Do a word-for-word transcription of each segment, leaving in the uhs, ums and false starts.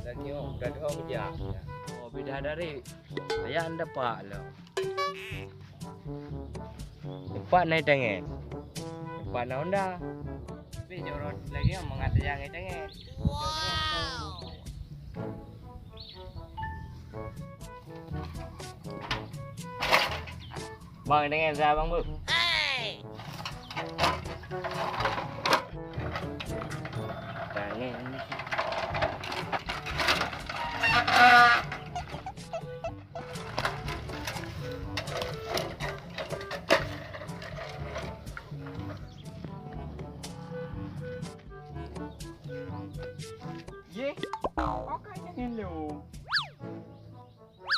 Lagi oh, udah dong jak. Oh, bidadari. Ayah anda pak lo. Empat naik tangan. Empat na Honda. Tapi jorok lagi yang mengatakan tangan. Bang, dengan saya bang bu. Tangan. Ye, okai nyan lom.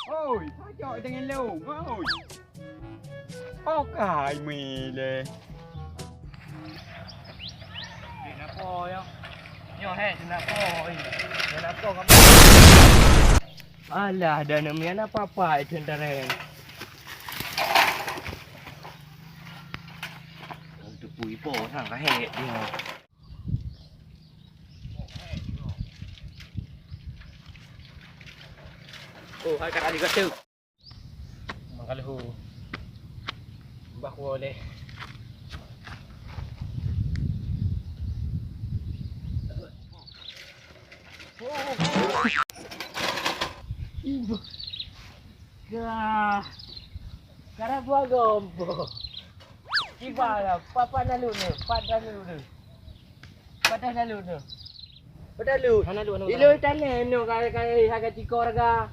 Oi, pajak dengan lom, oi. Okai mele. Kenapa ya? Nyo he, kenapa? Oi, kenapa kamu? Alah, dah namian apa-apa itu tentara. Untuk pui po sang kahek dia. Oh, hai kat adik kata. Mangkalehu. Bah kuah leh. Ibu. Kah. Karena gua gompo. Kiba lah, papan lalu ni, pat lalu ni. Padah lalu tu. Padah lalu. Hana lalu, hana lalu. Ilo tanya no kai kai harga tikor ga.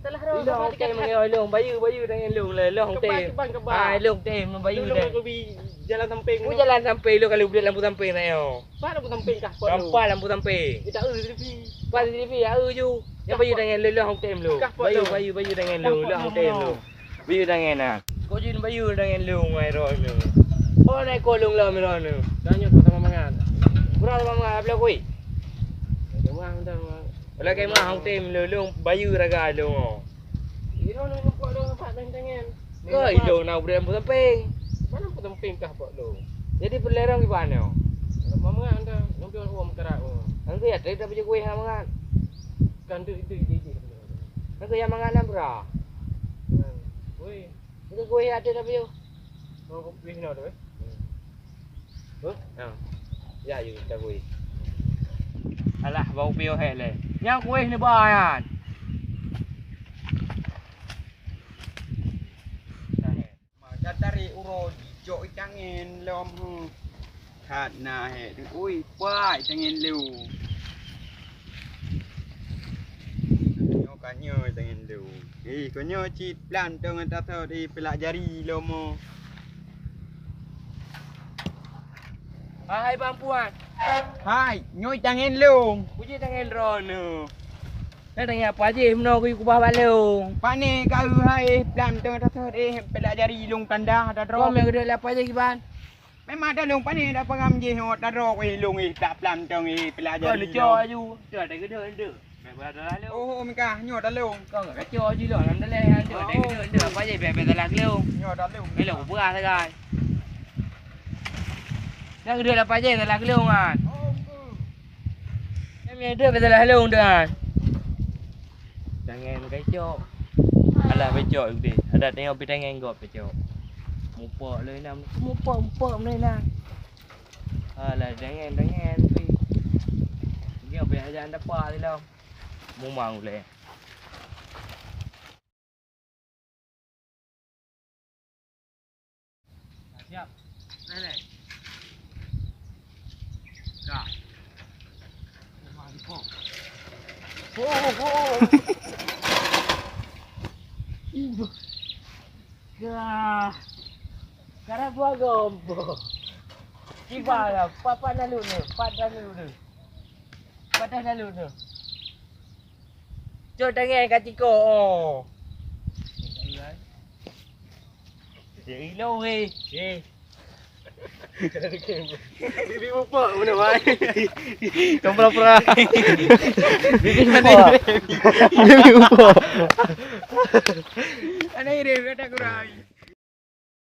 Kita lah ro. Ilo hotel mengenai long bayu bayu dengan long lah long tem. Kebal kebal. Ah long tem bayu deh. Aku bi jalan samping. Aku jalan sampai lo kalau budak lampu samping nak yo. Pak lampu samping kah? Nampak lampu samping. Kita eh tapi. Pak di T V ya eh ju. Yang bayu dengan long long tem lo. Bayu bayu bayu dengan long long tem lo. Bayu dangai na. Kok jin bayu dangai lung ai roh lung. Oh naik ko lung lom roh lung. Dah nyoe sama mangan. Kurang sama mangan ablak kui. Kemah dah. Kalau kemah hong tem lung lung bayu raga lung. Iro nak nampak dong nampak tangan. Ke ilo na udah lampu samping. Mana lampu samping kah pak lung? Jadi perlerong di mana? Kalau mangan dah ngambil uang kerak. Nanti ya tadi tak baju kuih nak mangan. Kan tu itu itu itu. Nang keu nyang mangat na bra. Woi. Nang keu kueh ada tapi yo. Oh, kueh na tu eh. Huh? Ha. Ya yu ta kueh. Alah bau pio hek le. Nyang kueh ni ba nyan. Ka tarék uroe jijok itangen lom, huh. That na hék, ui, pat itangen lôn. Nyoe ka nyoe itangen lôn. Ih, ka nyoe cit plan tong ata thot, ih, peulak jari lom, oh. Hai, Bang Puan. Hai, nyoe itangen lôn. Puji tangen droeneuh. Nyan tangieng apa jih meunoe keu kubah bak lôn? Pane ka eu hai, eh, plan tong tathot, eh, peulak jari lôn tanda, tadroe. Kon meugeudeh lé apa jih kiban? Memang ada lôn pane dak pangam jih, oh, tadroe, eh, lôn, eh, tak plan tong, eh, peulak jari lôn. Kon neucok aju, tu ada geudeh ndeuh. Bèk beurata lôn. Oh, oh, meuka, nyoe dah lôn. Kon kacok aju lôn, alhamdulillah, ndeuh, ada geudeh ndeuh, apa jih, bèk, bèk salah keu lôn. Nyoe dah lôn. Ilôn kupeugah sagai. Nyan geudeh lé apa jih, salah keu lôn, kan? Oh, oh. Nyan mie deuek beusalah lôn deuh. Tangen kacok. Alah pacok udeh. Adak tanyoe pi tangen gop pacok. Mupok lé nam. Mupok, mupok lé nam. Alah tangen, tangen pi. Dia pi aja anda pa lé lom. Mumang uleh. Siap. Naik, naik. Dah. Ho, ho. Ibu. Dah. Karena gua gompo. Kiba lah, papan lalu ni, pat lalu ni. Padah lalu ni. Cok tangai ka tiko, oh. Jadi lo weh. Eh. Bibi mupok mana wai? Kau pura-pura. Bibi mupok. Bibi mupok. Ada ide, ada kurang.